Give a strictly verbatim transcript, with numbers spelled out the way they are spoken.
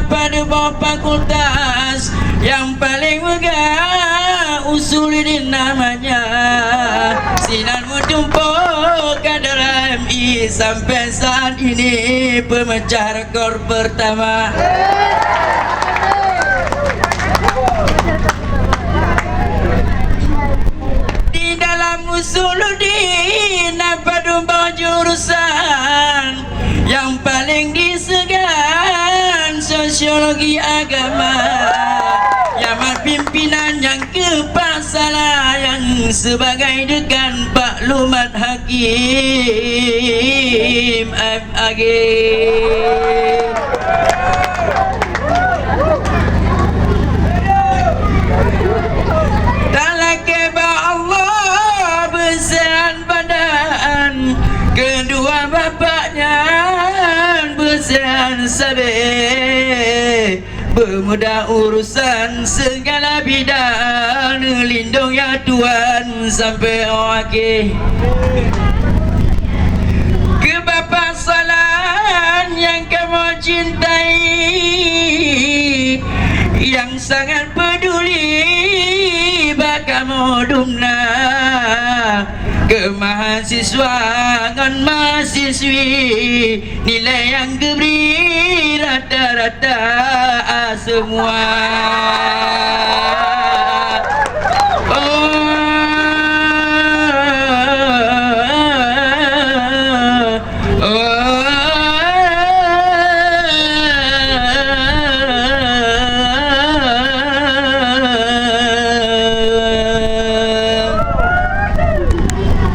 Padubong fakultas nyang paleng megah Usuluddin namanya. Sinan meutumpôk kader M I sampai saat ini pemecah rekor pertama. Di dalam Usuluddin na padubong jurusan nyang paleng diseugan sosiologi agama. Nyan mat pimpinan nyang keupak salah nyang sibagai deukan Pak Lumat Hakim M A G. Talakée bak Allah beuseuhat badan, keudua bapak nyan beuseuhat sabe. Beumudah urusan sigala bidang, lindong ya Tuhan sampai akhé. Keu Bapak Salan nyang kamoe cintai, nyang sangat peduli bak kamoe dumna. Keu mahasiswa ngon mahasiswi, nilai nyang geubri rata-rata A semua.